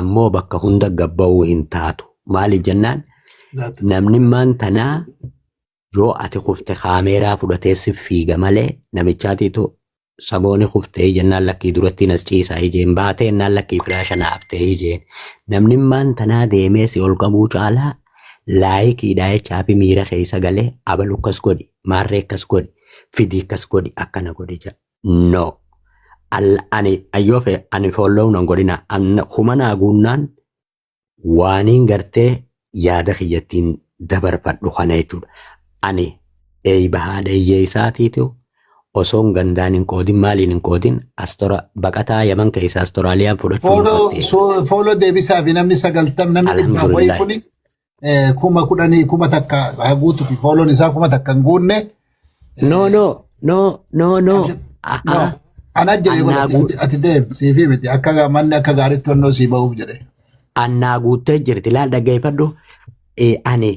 Ammoo bakka hunda gabba'uu hin taatu. Maaliif jennaan namnimmaan tanaa yoo ati kufte kaameeraa fudhatee si fiiga malee namichaatiitu sabooni kuftee jennaan lakkii durattiin as ciisaa ijeen baatee jennaan lakkii firaasha naaftee ijeen namnimmaan tanaa deemee si ol qabuu caalaa laayikiidhaa jechaa fi miira keessa galee abalu akkas godhi maarree akkas godhi fidii akkas godhi akkana godhi jedha. No. Ani ayyoo fe ani follow nan godhina kuma naa guunnaan waaniin gartee yaada kiyyattiin dabarfadhu kana jechuudha. Ani eeyba haadha hiyyeessaatiitu osoon gandaan hin qoodin maaliin hin qoodin astora baqataa Yaman keessa Austraaliyaan fudhachuu Follow nufatte. Follow deebisaa fi namni 90 namni 100 wayii Alhamdulillah. kuni 10,000 1,000 haa guutuu fi follown isaa 1,000 hin guunne. No, no, no, no, no. No. Ana jedhee Annaa godhati ati deem siifi miti akka manni akka gaariitti onnoo sii ba'uuf jedhe. Annaa guuttee jirti laal dhaggeeffadhu. Ani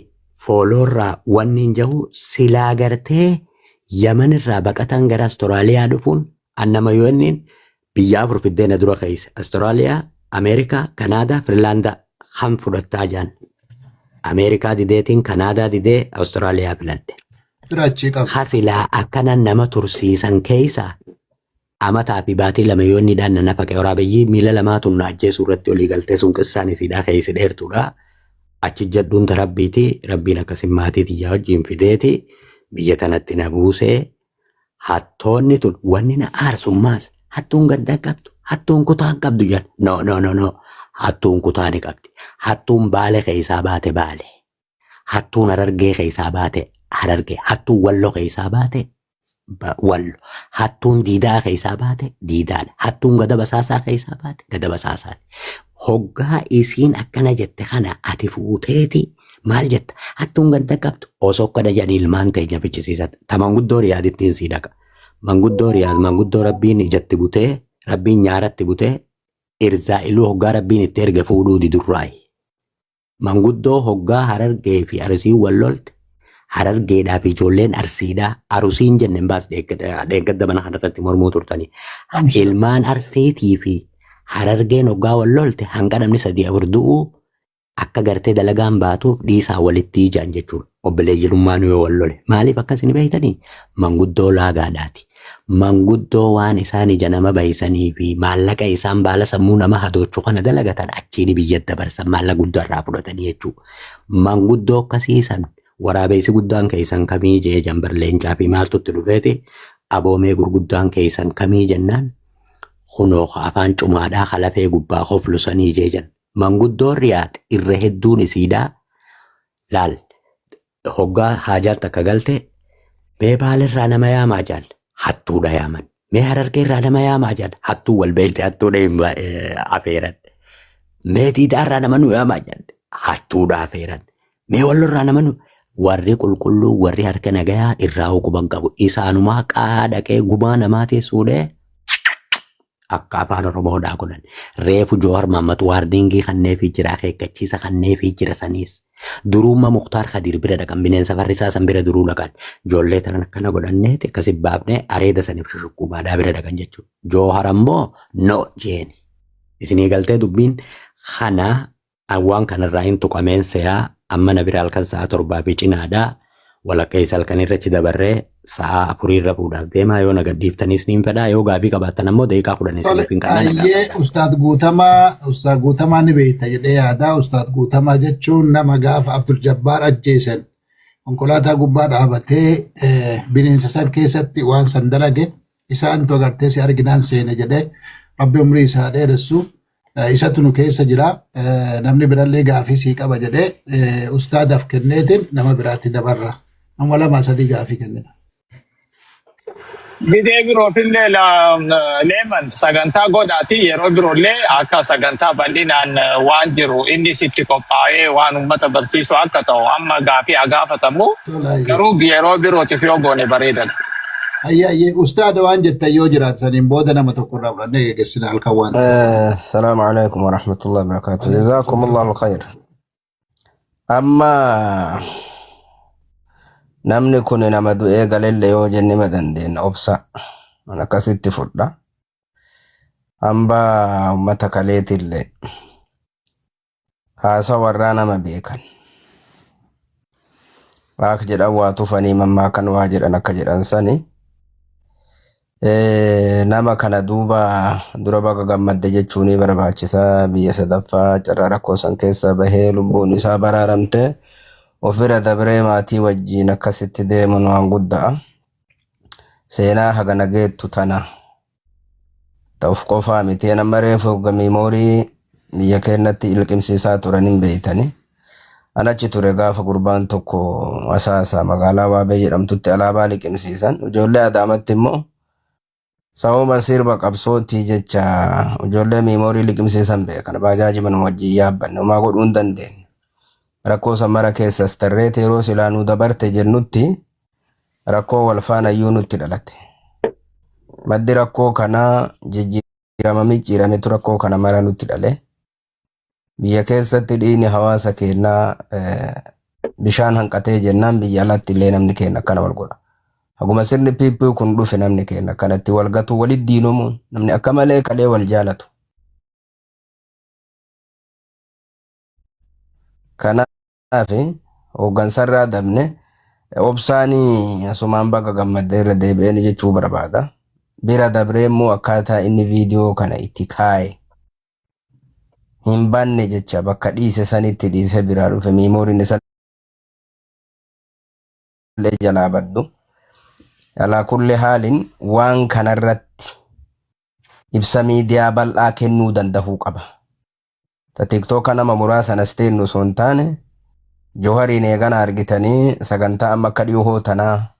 followerraa wanni hin jahu silaa gartee Yaman irraa baqatan gara Austraaliyaa dhufuun annama yoo inni biyya afur fiddee na dura keessa Austraaliyaa, Ameerikaa, Kanaadaa, Finlaandaa kan fudhattaa jaan. Ameerikaa dideetiin Kanaadaa didee Austraaliyaa filadhe. Fira achii qaba. Ha silaa akkana nama tursiisan keessa amataa fi baatii 2 yoo inni dhaan na nafaqe waraabeyyii miila lamaatu na ajjeesuu irratti olii galtee sun qissaan isiidhaa keessi dheertuudha. Achi jedhuun ta rabbiiti rabbiin akkasin maatii tiyyaa wajjin fideeti biyya tanatti na buusee hattoonni tun wanni na aarsummaas hattuun ganda qabdu hattuun kutaan qabdu jedhan. No, no, no, no, hattuun kutaa ni qabdi. Hattuun Baale keessaa baate Baale, hattuun Harargee keessaa baate Harargee, hattuun Wallo keessaa baate Wallo, hattuun Diidaa keessaa baate Diidaadha, hattuun Gada Basaasaa keessaa baate Gada Basaasaati. Hoggaa isiin akkana jette kana ati fuuteeti maal jetta? Hattuun ganda qabdu osoo akkana jedhanii ilmaan teenya fichisiisan. Ta manguddoo Riyaadittiin sii dhaqa. Manguddoo Riyaad manguddoo rabbiin ijatti butee rabbiin nyaaratti butee irzaa'iluu hoggaa rabbiin itti erge fuudhuu didurraayi. Manguddoo hoggaa Harargee fi Arusiin wal lolte Harargeedhaa fi ijoolleen Arsiidhaa Arusiin jenne hin baas dheengadda mana kanarratti mormuu turtanii. Ilmaan Arsiitii fi Harargeen hoggaa wal lolte hanga namni sadii afur du'uu akka gartee dalagaan baatuuf dhiisaa walitti ijaan jechuudha. Obboleeyyinummaan yoo wal lole. Maaliif akkas ni beektanii? Manguddoo laagaadhaati. Manguddoo waan isaan ija nama bahisanii fi maallaqa isaan baala sammuu nama hadoochu kana dalagatan achiin biyya dabarsan maallaqa guddaa irraa fudhatanii jechuudha. Manguddoo akkasiisan waraabessi guddaan keessan kamii jee jambar leencaa fi maaltu itti dhufeeti aboomee gurguddaan keessan kamii jennaan kunoo afaan cumaadhaa kalafee gubbaa koflusanii jee jan. Manguddoon Riyaad irra hedduun isiidhaa laal hoggaa haajaan takka galte mee Baalirraa nama yaamaa jaal hattuudha yaaman. Mee Harargeerraa nama yaamaa jaal hattuu wal beekte hattuudha hin afeeran. Mee Diidaarraa nama nu yaamaa jaal hattuudha afeeran. Mee Wallorraa nama nu warri qulqulluu warri harka nagayaa irraa hukuman qabu isaanumaa qaa dhaqee gumaa namaa teessuudhee akka afaan Oromoodhaa godhan. Reefu Joowar Mahammad warningii kanneefii jira akeekkachiisa kanneefii jira saniis. Duruumma Muktaar Kadiir bira dhaqan bineensa farrisaa san bira duruu dhaqan. Ijoollee tanan akkana godhanneeti akkasi baafnee areeda saniif shushukkuumaadhaa bira dhaqan jechuudha. Joohar ammoo no jeeni. Isinii galtee dubbiin kana waan kanarraa hin tuqameen se'aa amma na bira halkan sa'a 7 fi cinaadha. Walakkeessa halkan irratti dabarree sa'a afuriirra fuudhaaf deemaa yoo na gadhiiftanis niin fedhaa yoo gaafii qabaattan ammoo daqiiqaa 10 isiniif hin kannaa na Ayyee gaafadha. Ustaad Guutamaa, Ustaad Guutamaa ni beekta jedhee yaada. Ustaad Guutamaa jechuun nama gaafa Abdul Jabbaar ajjeesan konkolaataa gubbaa dhaabatee bineensa san keessatti waan san dalage isaantu agartee si arginaan seene jedhee rabbi umrii isaa dheeressu. Isatu nu keessa jira. Namni birallee gaafii sii qaba jedhee ustaadaaf kenneetiin nama biraatti dabarra. Nama lama sadii gaafii kennina. Gidee biroofillee leeman sagantaa godhaati yeroo biroollee akka sagantaa bal'inaan waan jiru inni sitti qophaa'ee waan uummata barsiisu akka ta'u amma gaafii haa gaafatamu Tola ayyee. garuu yeroo birootiif yoo goone bareedadha. Ayyee ayyee ustaada waan jettan yoo jiraatu saniin booda nama tokko irraa fudhannee geggeessina halkan waan ta'eef. السلام عليكم ورحمة الله وبركاته جزاكم الله الخير أما namni kun nama du'ee galelle yoo jenne ma dandeenya obsa an akkasitti fudha hambaa ummata kaleetillee. Haasa warraa nama beekan. Akka jedhan waa tufanii mammaakan waa jedhan akka jedhan sani. Nama kana duuba dura baga gammadde jechuun ni barbaachisa. Biyya sadaffaa carraa rakkoo san keessa bahee lubbuun isaa baraaramte of bira dabree maatii wajjiin akkasitti deemuun waan guddaa. Seenaa hagana geettu tana ta'uuf qofaa miti. Nama reefu memory biyya keenyatti ilqimsiisaa turan hin beeytani. An achi ture gaafa gurbaan tokko asaasa magaalaa Waabee jedhamtutti alaabaa liqimsiisan. Ijoollee Adaamatti immoo sababa sirba qabsootii jecha ijoollee memory liqimsiisan beekan. Baajaaji manuma wajjin yaabbanne homaa godhuu hin dandeenye. Rakkoo san mara keessas tarreete yeroo silaa nu dabarte jennutti rakkoo wal faana iyyuu nutti dhalate. Maddi rakkoo kanaa jijjiirama micciirametu rakkoo kana mara nutti dhale. Biyya keessatti dhiigni hawaasa keenyaa bishaan hanqatee jennaan biyya alatti illee namni keenya akkana wal godha. Haguma sirni PP kun dhufe namni keenya akkanatti wal gatu, walitti diinomuun, namni akka malee kalee wal jaalatu. Kanaaf hooggansarraa dabne obsaanii asumaan baga gammaddee irra deebi'een jechuu barbaada. Bira dabree immoo akkaataa inni viidiyoo kana itti kaa'e hin banne jecha bakka dhiise sanitti dhiise biraa dhufe, memoryn isa illee jalaa baddu. Alaa kulli haalin waan kanarratti ibsa miidiyaa bal'aa kennuu danda'uu qaba. Ta TikToka nama muraasan as teennu osoo hin taane, Johariin eegana argitanii sagantaa amma akka dhiyoo tanaa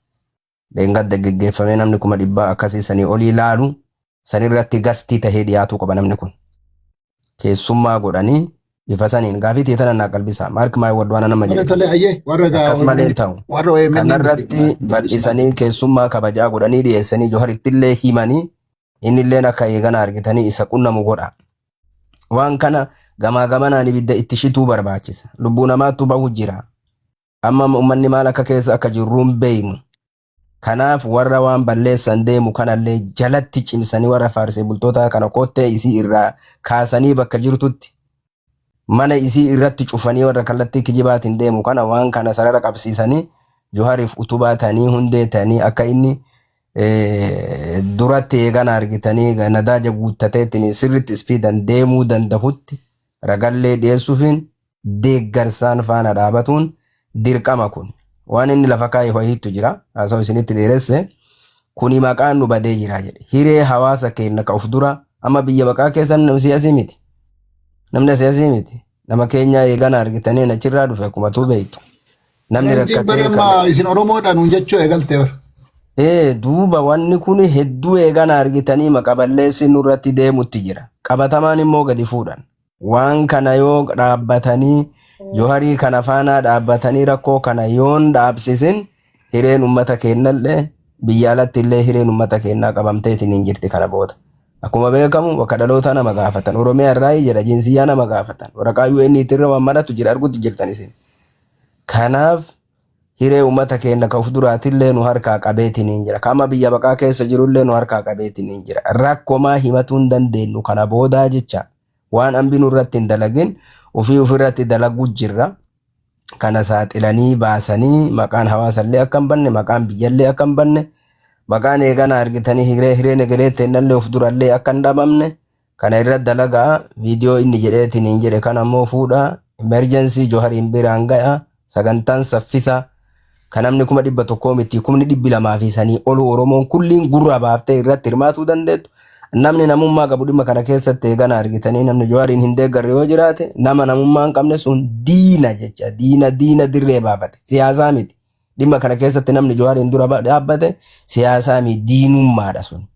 dheengadda geggeeffamee namni 100,000 akkasii sanii olii ilaalu sanirratti guest tahee dhiyaatuu qaba namni kun. Keessummaa godhanii bifa saniin gaafii ta'e tana naa qalbisaa. Mark my word, waan nama Tole jedhe. tole, ayyee warra gaa Akkas malee hin ta'u. Warra OMN Kanarratti bal'isanii keessummaa kabajaa godhanii dhiyeessanii Joharitti himanii innilleen akka eegana argitanii isa qunnamu godha. Waan kana gamaa gamanaan ibidda itti shituu barbaachisa. Lubbuu namaattu bahu jira. Amma uummanni maal akka keessa akka jirru hin beeknu. Kanaaf warra waan balleessan deemu kanallee jalatti cimsanii warra faarsee bultoota kana kottee isii irraa kaasanii bakka jirtutti mana isii irratti cufanii warra kallattii kijibaatiin deemu kana waan kana sarara qabsiisanii Johariif utubaa ta'anii hundee ta'anii akka inni duratti eegana argitanii nadaaja guuttateetiin sirriitti speedan deemuu dandahutti ragallee dhiyeessuufiin deeggarsaan faana dhaabatuun dirqama. Kun waan inni lafa kaa'e wayiitu jira. Haasa'u isinitti dheeresse. Kuni maqaan nu badee jira jedhe. Hiree hawaasa keenya ka of dura amma biyya baqaa keessa namni siyaasii miti, namni siyaasii miti, nama keenya eegana argitanii achirraa dhufe akkuma tuu beektu namni Leenjiin rakkatee bara kana amma isin Oromoodhaan nuun jechuu eegalte bara. Duuba wanni kun hedduu eegana argitanii maqa balleessi nurratti deemutti jira. Qabatamaan immoo gadi fuudhan. Waan kana yoo dhaabbatanii Joharii kana faanaa dhaabbatanii rakkoo kana yoon dhaabsisin hireen ummata keenyallee biyya alatti illee hireen ummata keenyaa qabamteetiin hin jirti kana booda. Akkuma beekamu bakka dhaloota nama gaafatan, Oromiyaa irraa jedha, jinsiyyaa nama gaafatan, waraqaa UN irra waan maratu jira, arguutti jirtan isin. Kanaaf hiree uummata keenya ka of duraatillee nu harkaa qabeetiin hin jira. Kama biyya baqaa keessa jirullee nu harkaa qabeetiin hin jira. Rakkomaa himatuu hin dandeenyu kana boodaa jecha waan hambi nurratti hin dalagin ofii ofirratti dalaguu jirra. Kana saaxilanii baasanii maqaan hawaasallee akka hin banne, maqaan biyyallee akka hin banne, maqaan eegana argitanii hiree hireen egeree teennallee of durallee akka hin dhabamne kana irra dalagaa. Viidiyoo inni jedheetiin hin jedhe kana immoo fuudha, emergency Johariin biraan ga'a. Sagantaan saffisa kan namni 100,000 miti, 200,000 fi sanii olu Oromoon kulliin gurra baaftee irratti hirmaatuu dandeettu. Namni namummaa qabu dhimma kana keessatti eegana argitanii namni Johariin hin deeggarre yoo jiraate nama namummaa hin qabne sun diina jecha, diina diina dirree baafate, siyaasaa miti. Dhimma kana keessatti namni Johariin dura dhaabbate siyaasaa miti, diinummaadha sun.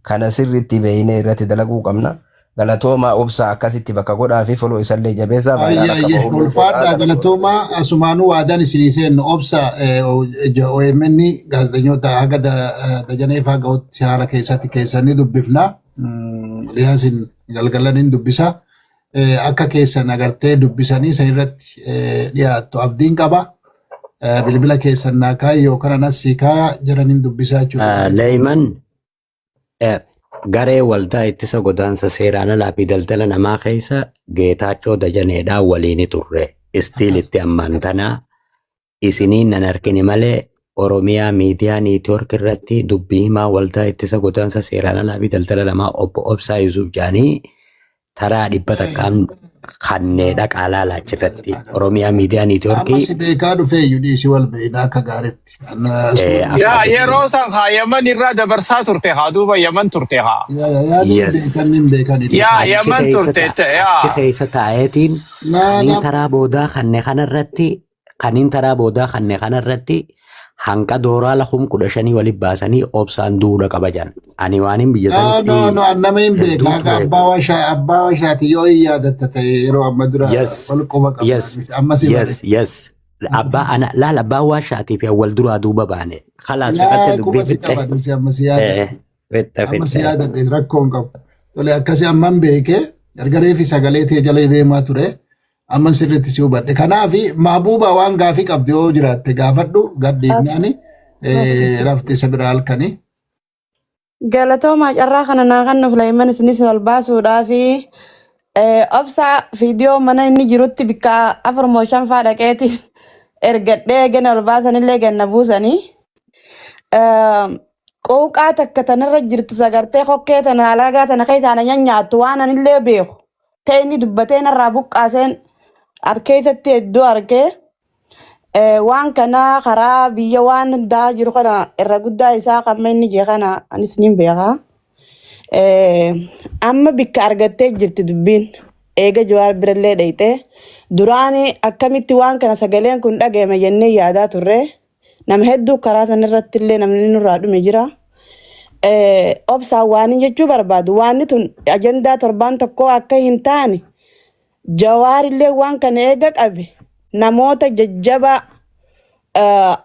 Kana sirriitti beeknee irratti dalaguu qabna. Galatoomaa, obsaa akkasitti bakka godhaa fi foloo isallee jabeessaa Ayyee viral akka ayyee bahu godhaa. Ulfaadhaa. Galatoomaa. Galatoomaa. Asumaanuu waadaan isinii seennu obsa OMN gaazexeessitoota haga Dajanee fa'aa gahutti haala keessatti keessanii dubbifna. Liyaasin galgalan hin dubbisa. Akka keessan agartee dubbisanii san irratti dhiyaattu abdiin qaba. Bilbila keessan naa kaayi yookaan anas sii kaaya, jiran hin dubbisaa jechuudha. Leeyman Garee waldaa ittisa godaansa seeraan alaa fi daldala namaa keessa Geetaachoo Dajaneedhaan waliin turre. Still itti ammaan tanaa isiniin nan argine malee Oromiyaa Miidiyaa Network irratti dubbii himaa waldaa ittisa godaansa seeraan alaa fi daldala namaa obbo Obsaa Yusuf Jaanii taraa 100n kanneedha qaalaa laachirratti Oromiyaa Miidiyaa Amma Networkii si beekaa dhufee iyyuu dhiisi wal beekna akka gaariitti. Yaa yeroo san haa Yaman irraa dabarsaa turte haa duuba Yaman turte haa. Yaadni Yes. beekan hin beekan. Yaa Achi Yaman keessa turte achi yaa. keessa taa'eetiin kaniin taraa boodaa kanne kanarratti kaniin taraa boodaa kanne kanarratti hanqa dooraala 15,000 walitti baasanii obsaan duudha qaba jedhan. Ani waanin biyya No, no, sanitti no, nama hin beeka. hedduu Akka ture. abbaa washaati yoo hin yaadatta ta'e yeroo amma dura Yes, wal quba qabna. yes, Amma si yes, bare. yes. Abbaa ana laal abbaa washaatii fi wal duraa duuba baane. Khalaas fixatte Yaa dubbii quba si fixxe. qaba dhisi amma si yaadadhe. Fixxe Amma si fixxe. yaadadhe rakkoo hin qabu. Tole akkasii amman beekee gargaree fi sagalee ta'e jala deemaa ture. Amma sirriitti si hubadhe. Kanaaf maabuuba waan gaafii qabdu yoo jiraatte gaafadhu gadhiifnaani rafti isa bira halkanii. Galatoomaa carraa kana naa kan nuuf laayimman isinis ol baasuudhaa fi obsaa viidiyoo mana inni jirutti bikka afur moo shan faa dhaqeeti ergadhee gana ol baasanillee ganna buusanii. Quuqaa takka tanarra jirtu sagartee kokkee tana alaagaa tana keessaa na nyaattu waan anillee beeku. Ta'e inni dubbatee narraa buqqaaseen harkeessatti hedduu argee. Waan kana karaa biyya waan hundaa jiru kana irra guddaa isaa kan inni jee kana anis nin beeka. Amma bikka argattee jirti dubbiin eega Jawaar birallee dhayxee duraan akkamitti waan kana sagaleen kun dhagahame jennee yaadaa turre nama hedduu karaa sanarratti illee namni nurraa dhume jira. Obsaan waan jechuu barbaadu waanni tun ajandaa torbaan tokkoo akka hin taane Jawaar illee waan kana eega qabe namoota jajjabaa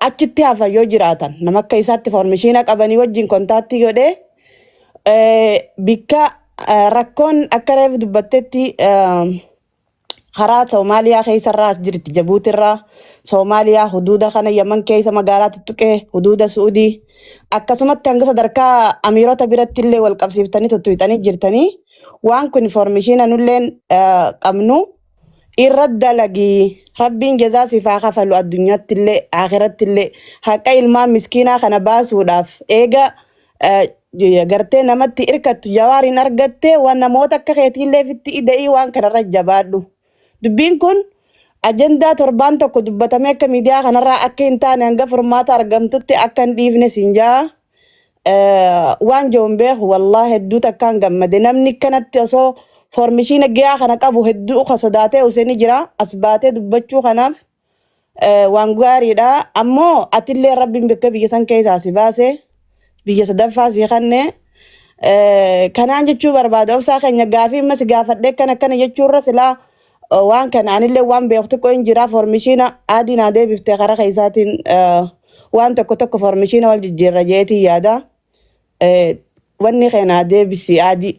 achitti hafan yoo jiraatan nama akka isaatti information qabanii wajjin contact godhee bikka rakkoon akka reefu dubbattetti karaa Soomaaliyaa keessarraa as jirti Jabuutirraa Soomaaliyaa huduuda kana Yaman keessa magaalaa tuttuqee huduuda Suudii akkasumatti hanga sadarkaa amiirota biratti illee wal qabsiiftanii tuttuqxanii jirtanii waan kun information nulleen qabnu irra dalagii rabbiin jazaa siif haa kafalu addunyaatti illee akhiratti illee haqa ilmaan miskiinaa kana baasuudhaaf eega gartee namatti irkattu jawaariin argattee waan namoota akka keetiillee fitti ida'ii waan kanarra jabaadhu. Dubbiin kun ajandaa torbaan tokko dubbatamee akka miidiyaa kanarraa akka hin taane hanga furmaata argamtutti akka hin dhiifne siin jaa. Waan jiru hin beeku wallaahi hedduu takkaan gammade namni kanatti osoo information gahaa kana qabu hedduu ka sodaatee usee jira as baatee dubbachuu kanaaf waan gaariidha. Ammoo atillee rabbiin bakka biyya san keessaa si baase biyya sadaffaa si kanne kanaan jechuu barbaada obsaa keenya gaafii ammas gaafadhee akkana akkana jechuurra silaa waan kana anillee waan beeku xiqqoo hin jira information adii naa deebiftee karaa keessaatiin waan tokko tokko information wal jijjiirra jeetii yaada. Wanni kana deebisi adii.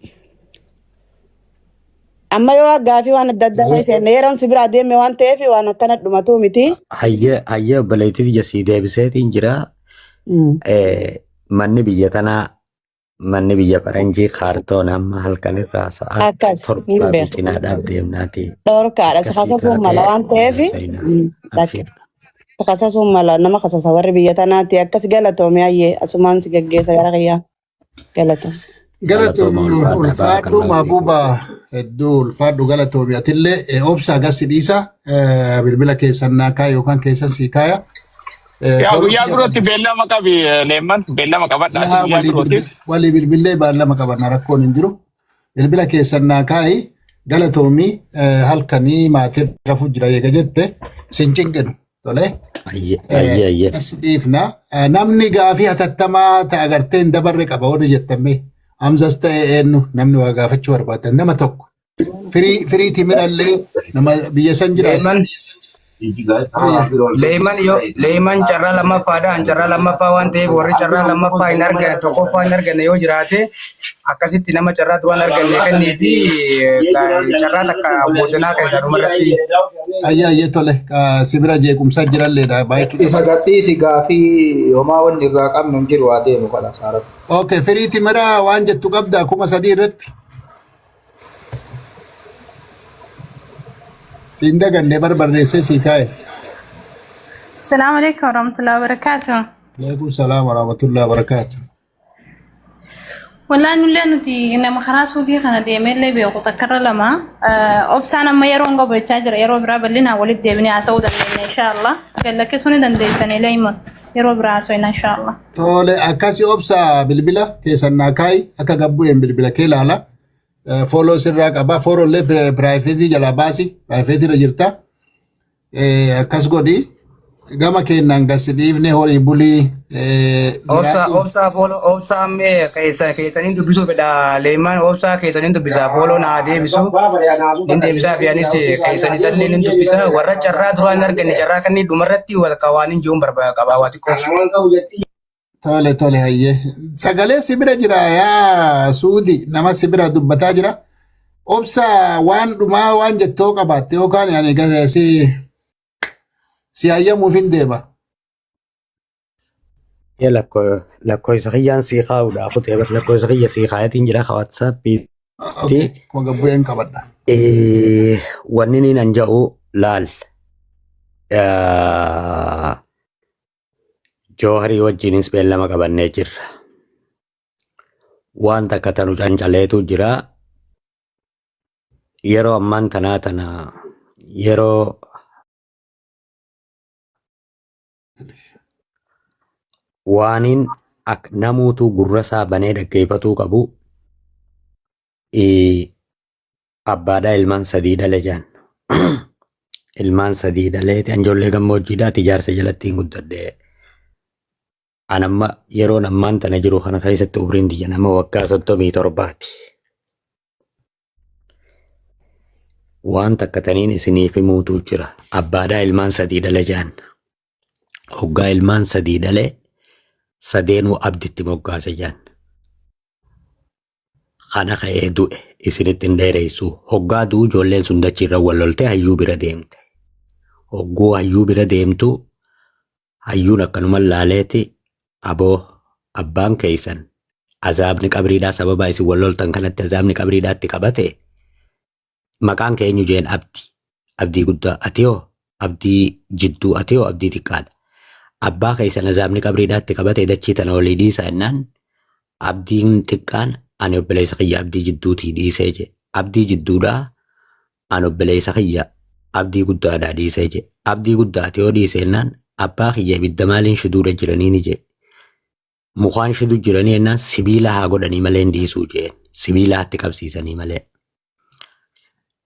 Amma yoo gaafii waan adda addaa keessa yeroon si biraa deeme waan ta'eef waan akkana dhumatu miti. Hayyee hayyee obboleettii biyya sii deebiseetiin jira. Manni biyya tanaa manni biyya faranjii kaartoon amma halkan irraa sa'a Akkas hin 7 fi beeku. cinaadhaaf deemnaati. Dhorkaadha si Akkasii kasasuun mala taatee waan ta'eef. seenaa abshir. Si kasasuun mala nama kasasa warri biyya tanaati akkas galatoome hayyee asumaan si gaggeessa gara kiyyaa galatoome. Galatooma Galatoomi ulfaadha ulfaadhu baarakallahu fiikum. maabuuba hedduu ulfaadhu galatoomi atillee obsa agas si dhiisa bilbila keessan naa kaaya yookaan keessan sii kaaya. Yaa Fooloo guyyaa kiyya birootti beellama qabi leemman beellama qabadha ati yaa guyyaa walii birootiif. walii bilbillee baallama qabanna rakkoon hin jiru. Bilbila keessan naa kaayi galatoomii halkanii maatii rafuu jira eega jette sin cinqinu tole. Hayyee hayyee hayyee. As dhiifna. Namni gaafii hatattamaa ta'e agartee hin dabarre qaba warri jettame. Hamzas ta'e eenyu namni waa gaafachuu barbaadan nama tokko. Firii firii timirallee nama biyya san jiraatu. Leemman Leeman yoo leeman carraa lammaffaadha. An carraa lammaffaa waan ta'eef warri carraa lammaffaa hin arganne tokkoffaa hin arganne yoo jiraate akkasitti nama carraa duraan arganne kennee fi carraa takka boodanaa kan dhuma irratti. Ayya ayya tole sibira jeequmsaa jiralleedha baay'ee. Isa gadhiisi gaafii homaa wanni irraa qabnu hin jiru haa deemu kana saaratu. Okay, firii timiraa waan jettu qabda 3000 irratti. Siin daganne barbarreessee sii kaa'e. السلام عليكم ورحمة الله وبركاته. Alaikum salaam wa rahmatullahi wa barakaatu. والله nullee nuti nama karaa suudii kana deemeellee beeku takkarra lama. Obsaan amma yeroo gobachaa jira yeroo biraa bal'inaan walitti deebinee haasa'uu dandeenya inshaallah. Gallakkisuu ni dandeessanii leeyma yeroo biraa haasa'ina inshaallah. Tole akkasi obsa bilbila keessan naa kaa'i akka gabbu'een bilbila kee ilaala. Follow sirraa qaba. Follow illee private jalaa baasi. Private irra jirta. Akkas godhi. Gama keenyaan gasi dhiifne horii bulii Obsa jiraadhu. obsa follow obsa ammee keessa keessaniin dubbisuu fedha leeman obsa keessaniin dubbisa follow naa deebisu nin deebisaa fi anis keessan isallee nin dubbisa warra carraa duraan hin arganne carraa kanneen dhumarratti walka waan hin jiruun barbaada qabaa waa xiqqoof. Tole tole hayyee. Sagalee sibira jira yaa Suudi nama sibira dubbataa jira. Obsa waan dhumaa waan jettoo qabaatte yookaan yani si si hayyamuuf hin deema. Ya lakkoofsa kiyyaan sii kaa'uudhaaf kutee bar lakkoofsa kiyya sii kaayatiin jira ka WhatsAppiitti. Okay, kuma gabbu'een qabadha. Wanni niin an ja'u laal. Jooharii wajjinis beellama qabannee jirra. Waan takka tanu cancaleetu jira. Yeroo ammaan tanaa tana yeroo waaniin ak namuutu gurra isaa banee dhaggeeffatuu qabu abbaadhaa ilmaan sadii dhale jaan. Ilmaan sadii dhaleeti anjoollee gammoojjiidhaati ijaarsa jalatti hin guddadhe. An amma yeroon ammaan tana jiru kana keessatti umriin tiyya nama waggaa 37ti. Waan takka taniin isiniif himuutu jira. Abbaadhaa ilmaan sadii dhale jaan. Hoggaa ilmaan sadii dhale sadeenuu abditti moggaase jaan. Kana ka'ee du'e isinitti hin dheeressu. Hoggaa du'u ijoolleen sun dachii irra wal loltee hayyuu bira deemte. Hogguu hayyuu bira deemtu hayyuun akkanuma laaleeti aboo abbaan keessan azaabni qabriidhaa sababa isin wal loltan kanatti azaabni qabriidhaatti qabate maqaan keenyu jeen abdi. Abdii guddaa ati hoo abdii jidduu ati hoo abdii xiqqaadha. Abbaa keessan azaabni qabriidhaatti qabate dachii tana olii dhiisa jennaan abdiin xiqqaan ani obboleessa kiyya abdii jidduutii dhiisee je. Abdii jidduudhaa ani obboleessa kiyya abdii guddaadhaa dhiisee je. Abdii guddaati yoo dhiise jennaan abbaa kiyya ibidda maaliin shiduudha jiranii ni je. Mukaan shidu jiranii jennaan sibiila haa godhanii malee hin dhiisuu jeen. Sibiila hatti qabsiisanii malee.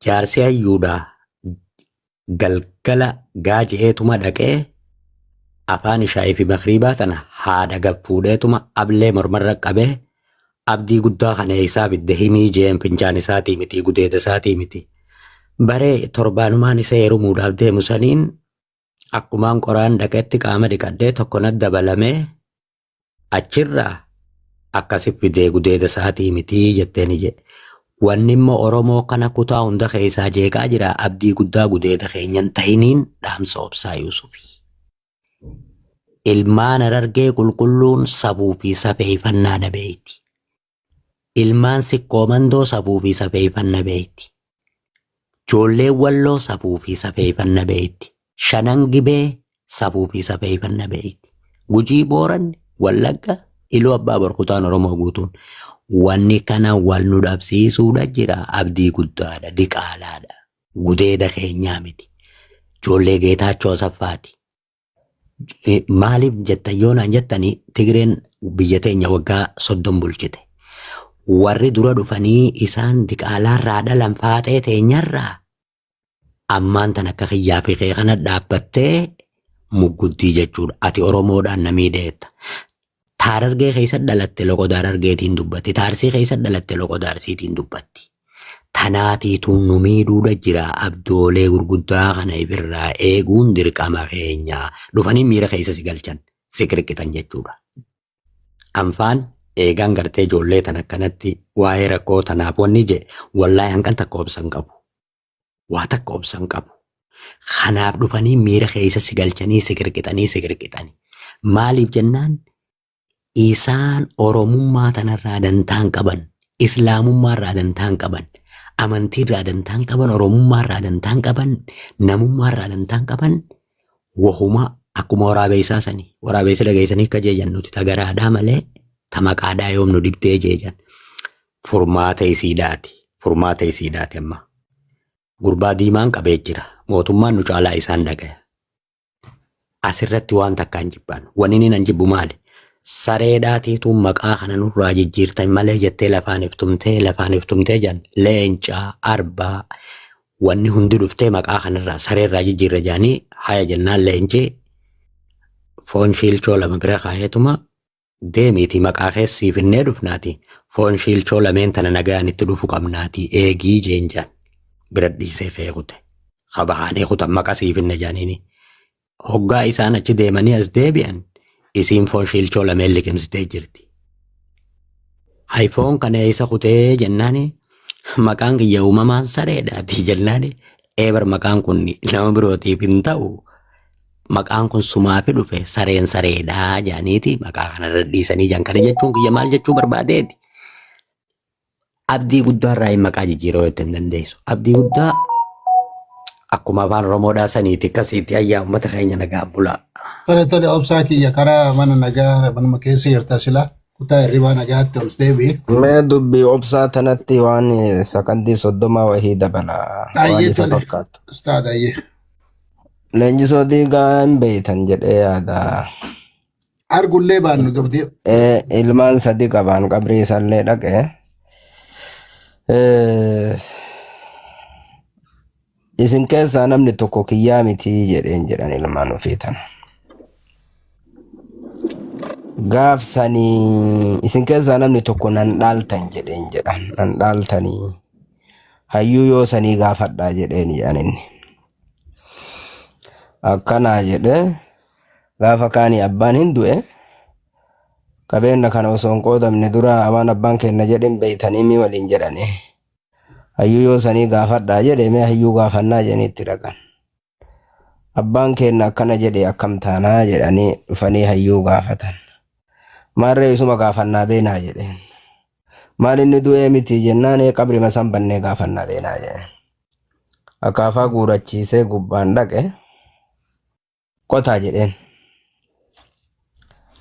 Jaarsi hayyuudhaa galgala gaaji'eetuma dhaqee afaan ishaa'ii fi makriibaa tana haadha gad fuudheetuma ablee mormarra qabee abdii guddaa kana eessaa fidde himii jeen fincaan isaatii miti gudeeda isaatii miti. Baree torbaanumaan isa heerumuudhaaf deemu saniin akkumaan qoraan dhaqetti qaama dhiqadhee tokko natti dabalamee achirraa akkasi fidee gudeeda isaatii miti jetteeni jedhe. Wanni immoo Oromoo kana kutaa hunda keessaa jeeqaa jira abdii guddaa gudeeda keenyan tahiniin dhaamsa obsaa Yuusufi. Ilmaan Harargee qulqulluun sabuu fi safeeffannaa dhabeeyti. Ilmaan Sikkoo Mandoo sabuu fi safeeffanna beeyti. Ijoolleen Walloo sabuu fi safeeffanna beeyti. Shanan Gibee sabuu fi safeeffanna beeyti. Gujii Booranni, Wallagga, Iluu Abbaa Boor kutaan Oromoo guutuun. Wanni kana wal nu dhabsiisuudha jira. Abdii guddaadha, diqaalaadha. Gudeeda keenyaa miti. Ijoollee Geetaachoo Asaffaati. Maaliif jettan yoo naan jettanii Tigreen biyya teenya waggaa 30 bulchite. Warri dura dhufanii isaan diqaalaarraa dhalan faaxee teenyarraa ammaan tan akka kiyyaa fi kee kana dhaabbattee mugguddii jechuudha. Ati Oromoodhaan na miidheetta. Taarargee keessa dhalatte loqoda Harargeetiin dubbatti. Taarsii keessa dhalatte loqoda Arsiitiin dubbatti. Tanaatiitu nu miidhuudha jira abdoolee gurguddaa kana ifirraa eeguun dirqama keenya. Dhufanii miira keessa si galchan si qirqitan jechuudha. Anfaan eegaan gartee ijoollee tan akkanatti waa'ee rakkoo tanaaf wanni je wallaahi hanqan takka obsa hin qabu. Waa takka obsa hin qabu. Kanaaf dhufanii miira keessa si galchanii si qirqixanii si qirqixanii. Maaliif jennaan isaan Oromummaa tanarraa dantaa hin qaban, Islaamummaa irraa dantaa hin qaban, amantii irraa dantaa hin qaban, Oromummaa irraa dantaa hin qaban, namummaa irraa dantaa hin qaban, wahuma akkuma waraabeessaa sani. Waraabeessi dhageessanii akka jeejan nuti ta garaadhaa malee ta maqaadhaa yoom nu dhibdee jeejan. Furmaata isiidhaati. Furmaata isiidhaati amma. Gurbaa diimaan qabee jira. Mootummaan nu caalaa isaan dhagaya. Asirratti waan takka hin jibban. Wanni inni nan jibbu maali? Sareedhaatiitu maqaa kana nurraa jijjiirtan malee jettee lafaan iftumtee lafaan iftumtee jan leencaa arbaa wanni hundi dhuftee maqaa kanarraa sareerraa jijjiirra jaanii haya jennaan leenci foon shiilchoo lama bira kaayeetuma deemiitii maqaa keessa siif finnee dhufnaati foon shiilchoo lameen tana nagaan itti dhufu qabnaati eegii jeen jaan bira dhiisee kee kute kabahaanii kutan maqa siif finne jaaniini hoggaa isaan achi deemanii as deebi'an isiin foon shiilchoo lameen liqimsitee jirti. Hay foon kana eessa kutee jennaani maqaan kiyya uumamaan sareedhaati jennaani eebar maqaan kun nama birootiif hin ta'u maqaan kun sumaafi dhufe sareen sareedhaa jedhaniiti maqaa kanarra dhiisanii jiran. Kana jechuun kiyya maal jechuu barbaadeeti? Abdii guddaa irraa hin maqaa jijjiiruu itti hin dandeessu. Abdii guddaa akkuma afaan Oromoodhaa saniiti akkasiiti ayyaa uummata keenya nagaan bulaa. Tole tole obsaa kiyya karaa mana nagaa manuma keessa jirta sila kutaa hirribaa nagaatti ol deebi'i. Mee dubbii obsaa tanatti waan sakandii 30 wahii dabala waan Ayyee isa tole fakkaatu. ustaad ayyee. Leenjisoo diigaa hin beeytan jedhee yaada. Argullee baannu dubbii. Ilmaan sadi qabaan qabrii isaallee dhaqe. Isin keessaa namni tokko kiyyaa miti jedheen jedhan ilmaan ofii tana. Gaaf sanii isin keessaa namni tokko nan dhaaltan jedheen jedhan nan dhaaltanii hayyuu yoo sanii gaafadhaa jedheen jedhan inni. Akkanaa jedhe gaafa kaanii abbaan hin du'e qabeenya kana osoo hin qoodamne dura waan abbaan kenna jedhin beeytanii mi waliin jedhani. Hayyuu yoo sanii gaafadhaa jedhe mee hayyuu gaafannaa jedhanii itti dhaqan. Abbaan kenna akkana jedhe akkam taanaa jedhanii dhufanii hayyuu gaafatan. Maarree isuma gaafannaa beenaa jedheen. Maal inni du'ee miti jennaan qabri masan bannee gaafannaa beenaa jedheen. Akaafaa guurachiisee gubbaan dhaqe qotaa jedheen.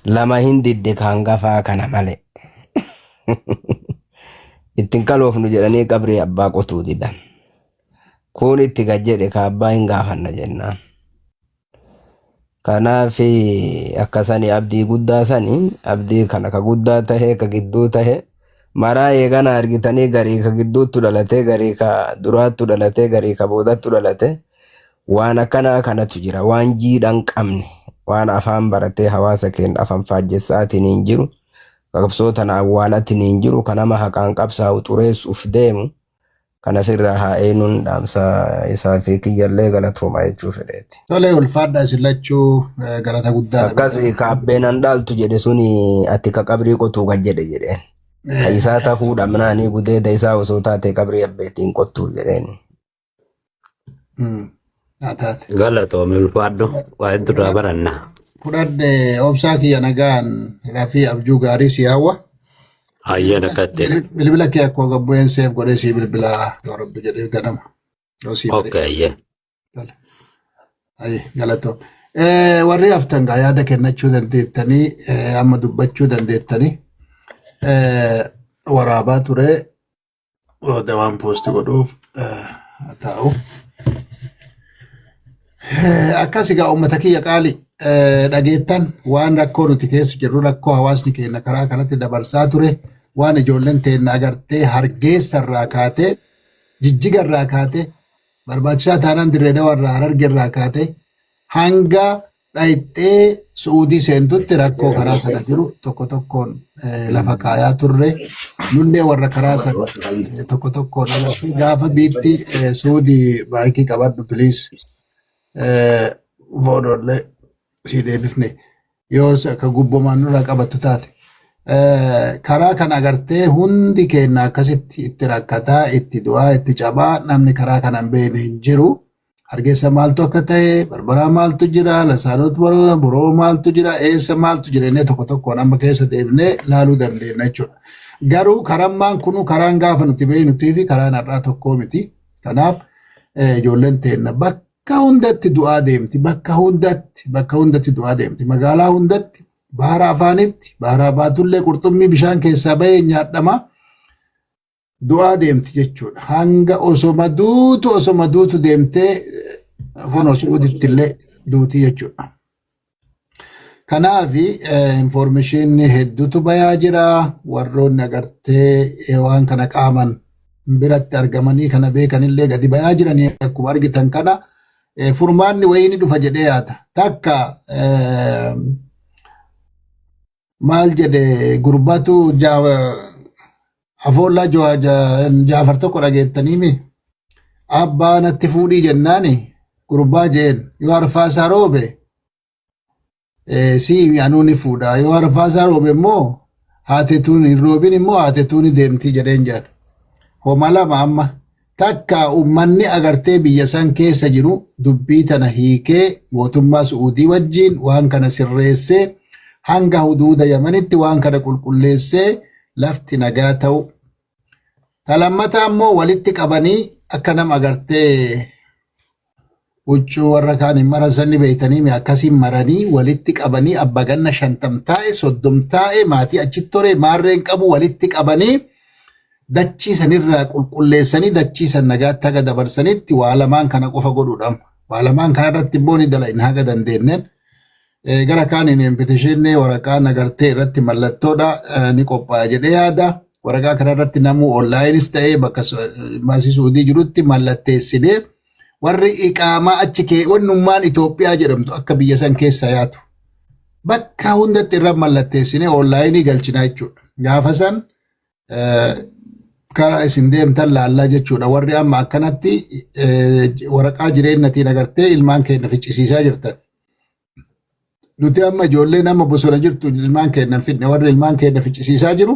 Lama hin didde kan gafaa kana malee. Ittiin kaloofnu jedhanii qabrii abbaa qotuu didan. Kun itti gad jedhe ka abbaa hin gaafanna jennaan. Kanaaf akka sani abdii guddaa sani abdii kana ka guddaa tahe ka gidduu tahe maraa eegana argitanii garii ka gidduuttu dhalate garii ka duraattu dhalate garii ka boodattu dhalate waan akkanaa kanatu jira waan jiidhan qabne waan afaan baratee hawaasa keenya afaan faajjessaatiin hin jiru qabsoo tana awwaalatiin hin jiru kan nama haqaan qabsaa'u xureessuuf deemu kanafirraa haa eenyuun dhaamsa isaa fi kiyyallee galatoomaa jechuu fedheeti. Tole ulfaadha isin lachuu galata guddaa Akkas kaabbeen an dhaaltu jedhe suni ati ka qabrii qotuu kan jedhe jedheen. Ka isaa tahuu dhabnaanii gudeeda isaa osoo taate qabrii abbeetiin qottuu jedheen. Taate. Galatoomi ulfaadhu waa hedduu irraa baranna. Fudhadhe obsaa kiyya nagaan rafii abjuu gaarii si hawwa. Ayyeen akkatti. Bilbila kee akkuma gabbu'een seef godhee si bilbila yoo rabbi jedhee ganama. Yoo si Okay ayyee. Tole. Ayi galatoo. Warri haftan gaa yaada kennachuu dandeettanii amma dubbachuu dandeettanii waraabaa ture booda waan poosti godhuuf haa taa'u. Akkas egaa uummata kiyya qaali dhageettan waan rakkoo nuti keessa jirru rakkoo hawaasni keenya karaa kanatti dabarsaa ture waan ijoolleen teenna agartee hargeessa irraa kaatee jijjiga irraa kaatee barbaachisaa taanaan dirree dawaa irraa hararge irraa kaatee hanga dhayxee Su'uudii seentutti rakkoo karaa kana jiru tokko tokkoon lafa kaayaa turre. Nullee warra karaa san tokko tokkoon agartee gaafa biitti Su'uudii baay'ee qabadhu please. Voodollee sii deebifne yoo akka gubbomaan nurraa qabattu taate. Karaa kana agartee hundi keenya akkasitti itti rakkataa, itti du'aa, itti cabaa namni karaa kana hin beekne hin jiru. Hargeysa maaltu akka ta'e, Barbaraa maaltu jira, Lasaanot Boroo maaltu jira, eessa maaltu jira inni tokko tokkoon amma keessa deemnee laaluu dandeenya jechuudha. Garuu karammaan kunu karaan gaafa nuti beeknutii fi karaan har'aa tokkoo miti. Kanaaf ijoolleen teenna bakka hundatti du'aa deemti. Bakka hundatti bakka hundatti du'aa deemti. Magaalaa hundatti baara afaanitti baara baatullee qurxummii bishaan keessaa bahee nyaadhama. Du'aa deemti jechuudha. Hanga osoma duutu deemtee kun Suuditti illee duuti jechuudha. Kanaaf information hedduutu bayaa jira. Warroonni agartee waan kana qaaman biratti argamanii kana beekanillee gadi bayaa jiranii akkuma argitan kana furmaanni wayii ni dhufa jedhee yaada. Takka maal jedhe gurbatu afoollaa Jaafar tokko dhageettaniimi abbaa natti fuudhii jennaani gurbaa jeen yoo arfaasaa roobe si anuu ni fuudha, yoo arfaasaa roobe immoo haatetuun hin roobin immoo haatetuun deemtii jedheen jedha. Homa lama amma takka ummanni agartee biyya san keessa jiru dubbii tana hiikee mootummaa Su'uudii wajjin waan kana sirreessee hanga huduuda Yamanitti waan kana qulqulleessee lafti nagaa ta'u. Ta lammataa immoo walitti qabanii akka nama agartee huccuu warra kaan hin maran sanni beeytanii mi akkasiin maranii walitti qabanii abba ganna 50 taa'e 30 taa'e maatii achitti tore maarreen qabu walitti qabanii dachii sanirraa qulqulleessanii dachii san nagaatti haga dabarsanitti waa lamaan kana qofa godhuudhaan waa lamaan kana irratti immoo ni dalagna haga dandeenyeen. Gara kaaniin invitation waraqaan agartee irratti mallattoodha ni qophaa'a jedhee yaada. Waraqaa kana irratti namuu online is ta'ee bakka maasii Suudii jirutti mallatteessinee warri iqaamaa achi kee wannummaan Itoophiyaa jedhamtu akka biyya san keessa yaatu. Bakka hundatti irra mallatteessinee online galchinaa jechuudha. Gaafa san karaa isin deemtan laallaa jechuudha. Warri amma akkanatti waraqaa jireenyatiin agartee ilmaan keenya ficcisiisaa jirtan. Nuti amma ijoollee nama bosona jirtu ilmaan keenya hin fidne. Warri ilmaan keenya ficcisiisaa jiru,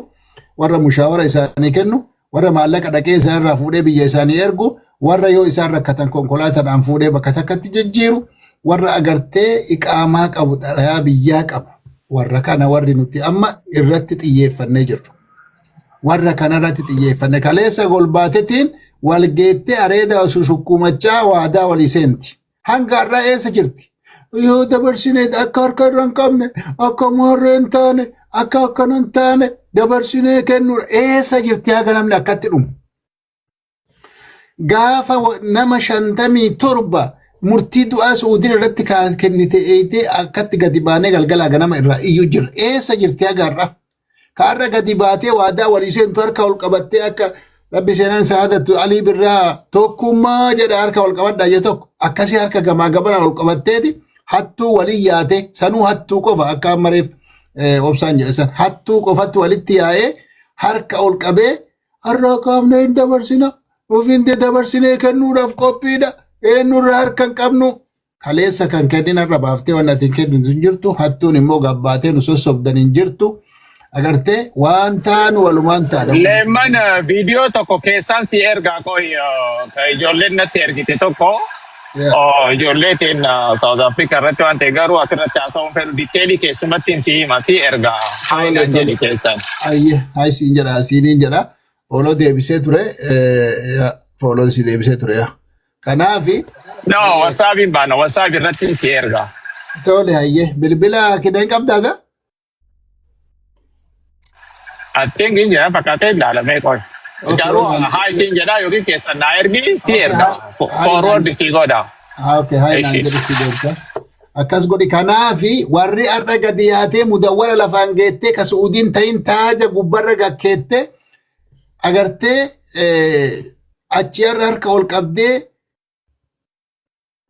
warra mushaawara isaanii kennu, warra maallaqa dhaqee isaan irraa fuudhee biyya isaanii ergu, warra yoo isaan rakkatan konkolaataadhaan fuudhee bakka takkatti jijjiiru, warra agartee iqaamaa qabu, xalayaa biyyaa qabu, warra kana warri nuti amma irratti xiyyeeffannee jirru. Warra kanarratti xiyyeeffanne kaleessa golbaatetiin walgeettee areeda shukkumachaa waadaa walii seenti. Hanga har'aa eessa jirti? Yoo dabarsine akka harka irra hin qabne, akka moorree hin taane, akka akkana hin taane dabarsinee kennuudha. Eessa jirti haga namni akkatti dhumu? Gaafa nama 57 murtii du'aa Suudiin irratti kennite eeyitee akkatti gadi baanee galgalaa ganama irraa iyyuu jira. Eessa jirti haga har'aa? Kaarra gadi baatee waadaa walii seentu harka ol qabattee akka rabbi seenaan sa'aadattu Alii Birraa tokkummaa jedha harka ol qabadhaa jedhe tokko akkasii harka gamaa gamanaan ol qabatteeti hattuu walii yaate sanuu hattuu qofa akka ammareef obsaan jedhe san hattuu qofatti walitti yaa'ee harka ol qabee har'a kaafnee hin dabarsina ofiin dabarsinee kennuudhaaf qophiidha eenyurraa harka hin qabnu. Kaleessa kan kennin har'a baaftee waan ati hin kennitu hin jirtu. Hattuun immoo gabbaatee nu sossobdan hin jirtu. Agartee waan taanu walumaan taana. Leemman viidiyoo tokko keessaan si ergaa qoy ijoolleen natti ergite tokko ijoolleetiin South Africa irratti waan ta'e garuu asirratti haasa'uun fedhu detail keessumatti si hima si ergaa Tole haayinaan tole. jedhi keessan. Ayye hayi siin jedha siiniin jedha. Follow deebisee ture. Follow si deebisee ture. Kanaafi No, WhatsAppiin baana WhatsApp irratti si ergaa. Tole hayyee bilbila kidhan qabdaasa? I think hin jira fakkaatee ilaalamee qoy. Garuu haa isiin jedhaa yookiin keessan naa ergi si erga. Forward si godha. Okay, haa naan jedhi si deebisa. Akkas godhi. Kanaafi warri har'a gadi yaatee mudawwara lafaan geettee ka Su'uudiin ta'in taaja gubbarra gakkeette agartee achi har'a harka ol qabdee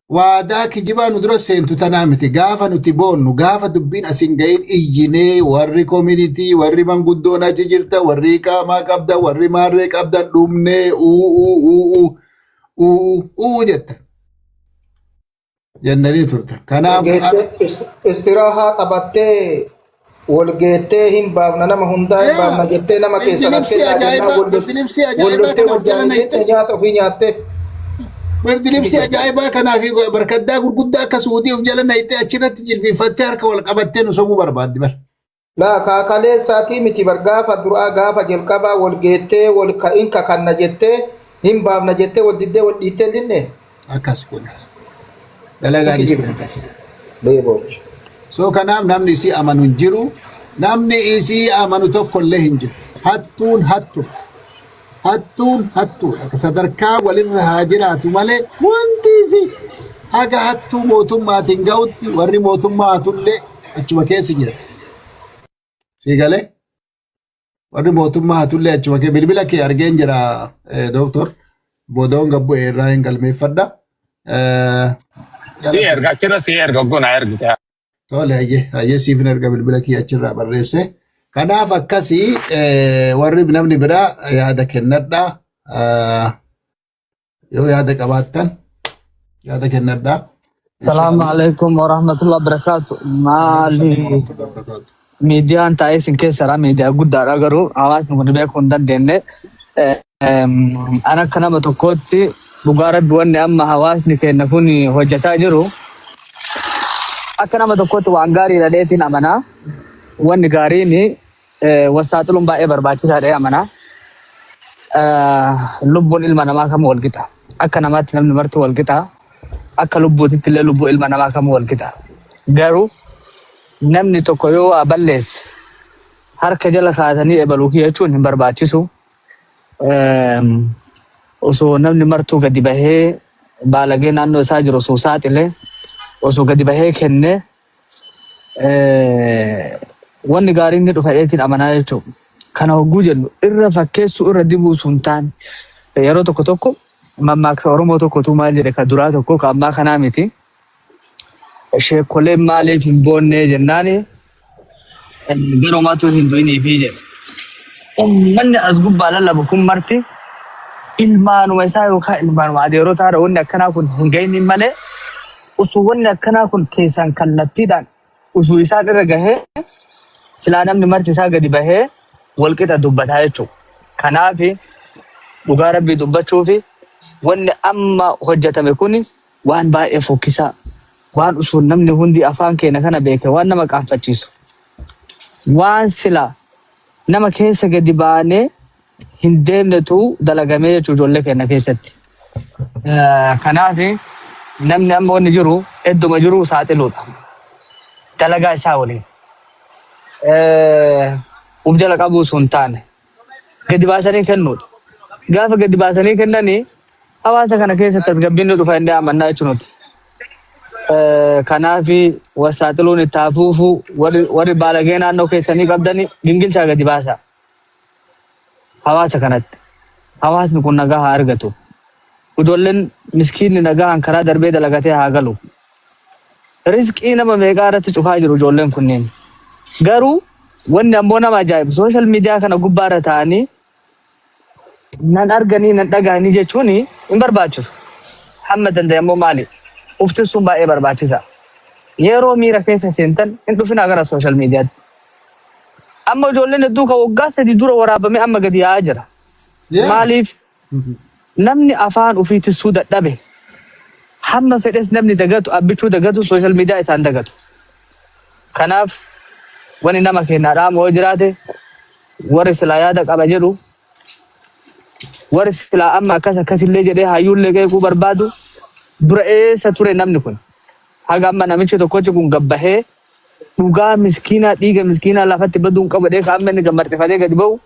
Waadaa kijibaa nu dura seentu tanaa miti. Gaafa nuti boonnu, gaafa dubbiin asin gahin iyyinee warri community, warri manguddoon achi jirta, warri qaamaa qabda, warri maarree qabdan dhumnee uu uu uu uu uu uu jetta. Jennanii turtan. Kanaaf Istiraahaa qabattee wal geettee hin baafna nama hundaa hin baafna jettee nama keessa Birdilibsii lattee ajaa'ibaa, birdilibsii ajaa'ibaa wal kana of jala jettee naqxe. Nyaata ofii nyaattee. Birdilibsii ajaa'ibaa kanaa fi barkaddaa gurguddaa akka suutii of jala naqxee achirratti jilbiiffattee harka wal qabattee nu sobuu barbaaddi bar. Laa kaakaleessaatii miti bar, gaafa duraa, gaafa jalqabaa wal geettee wal in kakanna jettee hin baafna jettee wal diddee wal dhiittee dinne. Akkas kun. Dalagaan isii akkas. Beebochi. So kanaaf namni isii amanu hin jiru. Namni isii amanu tokko illee hin jiru. Hattuun hattu. Hattuun hattuudha. Sadarkaa walirra haa jiraatu malee wanti isii haga hattuu mootummaatiin ga'utti warri mootummaa hatullee achuma keessa jira. Sii galee? Warri mootummaa hatullee achuma kee bilbila kee argeen jira, dooktor. Boodaon gabbu irraa hin galmeeffadha. Si erga achirra si erga guna ergite. Tole, hayyee hayyee, siifin erga bilbila kiyya achirraa barreesse. Kanaaf akkasii warri namni biraa yaada kennadha. Yoo yaada qabaattan yaada kennadha. Salaamu alaikum warahmatullahi wabarakatuh. Maali miidiyaan taa'ee isin keessadha. Miidiyaa guddaadha, garuu hawaasni kun beekuu hin dandeenye. An akka nama tokkootti, dhugaa rabbi, wanni amma hawaasni keenya kun hojjetaa jiru akka nama tokkootti waan gaariidha dheetiin amanaa. Wanni gaariin wassaaxiluun baay'ee barbaachisaadha amanaa. Lubbuun ilma namaa kamuu wal qixa. Akka namaatti namni marti wal qixa. Akka lubbuutitti illee lubbuu ilma namaa kamuu wal qixa. Garuu namni tokko yoo waa balleesse harka jala kaatanii ebaluu kiyya jechuun hin barbaachisu. Osoo namni martuu gadi bahee baalagee naannoo isaa jiru osoo saaxile, osoo gadi bahee kenne, wanni gaariin ni dhufa jedheetiin amanaa jechuudha. Kana hogguu jennu irra fakkeessuu, irra dibuu sun hin taane, yeroo tokko tokko mammaaksa Oromoo tokkotu maal jedhe, ka duraa tokko, ka ammaa kanaa miti. Sheekoleen maaliif hin boonnee jennaani, garumaatu hin du'iniifi jedhe. Uummanni as gubbaa lallabu kun marti ilmaanuma isaa yookaan ilmaanuma adeerotaa irra wanni akkanaa kun hin gahiniin malee, osoo wanni akkanaa kun keessaan kallattiidhaan osoo isaan irra gahee silaa namni marti isaa gadi bahee walqixa dubbataa jechuudha. Kanaaf dhugaa rabbii dubbachuufi wanni amma hojjetame kun waan baay'ee fokkisaa, waan osoo namni hundi afaan keenya kana beeke waan nama qaanfachiisu, waan sila nama keessa gadi baanee hin deemnetu dalagamee jechuudha ijoollee keenya keessatti. Kanaaf namni amma wanni jiru idduma jiru saaxiluudha. Dalagaa isaa waliin. Uf jala qabuu sun hin taane gadi baasanii kennuudha. Gaafa gadi baasanii kennanii hawaasa kana keessa tasgabbiin ni dhufa inni amannaa jechuudha nuti. Kanaaf wasaaxiluun itti hafuufu, warri baalagee naannoo keessanii qabdanii gingilchaa gadi baasa. Hawaasa kanatti. Hawaasni kun nagaa haa argatu. Ijoolleen miskiinni nagaan karaa darbee dalagatee haa galu. Rizqii nama meeqaa irratti cufaa jiru ijoolleen kunneen. Garuu wanni ammoo nama ajaa'ibu, social media kana gubbaa irra taa'anii nan arganii nan dhagahanii jechuun hin barbaachisu. Hamma danda'e ammoo maali? Uf tiksuun baay'ee barbaachisa. Yeroo miira keessa seentan hin dhufinaa gara social mediaatti. Amma ijoolleen hedduu kan waggaa 3 dura waraabame amma gadi yaa'aa jira. Maaliif namni afaan ofii tiksuu dadhabe, hamma fedhes namni dagatu, abbichuu dagatu, social media isaan dagatu. Kanaaf wani nama keenyaa dhaamu yoo jiraate, warri silaa yaada qaba jedhu, warri silaa amma akkas akkasillee jedhee hayyuullee qeequu barbaadu, dura eessa ture namni kun? Haga amma namichi tokkochi kun gabbahee dhugaa miskiinaa, dhiiga miskiinaa lafatti baduun qabu jedhee ka amma inni gammarxifatee gadi ba'u.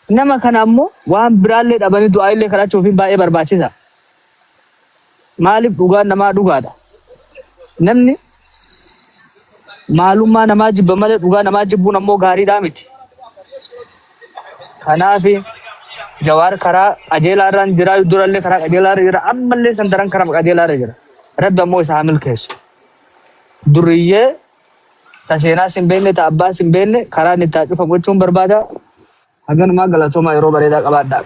Nama kana ammoo waan biraallee dhabanii du'aa illee kadhachuufiin baay'ee barbaachisa. Maaliif, dhugaan namaa dhugaadha. Namni maalummaa namaa jibba malee dhugaa namaa jibbuun ammoo gaariidhaa miti. Kanaaf Jawaar karaa qajeelaa irraan jira, durallee karaa qajeelaa irra jira, ammallee san daran karaa qajeelaa irra jira. Rabbi ammoo isa haa milkeessu. Durriyyee ta seenaas hin beekne ta abbaas hin beekne karaan itti haa cufamu jechuun barbaada. Haganumaa galatoomaa yeroo bareedaa qabaadhaa.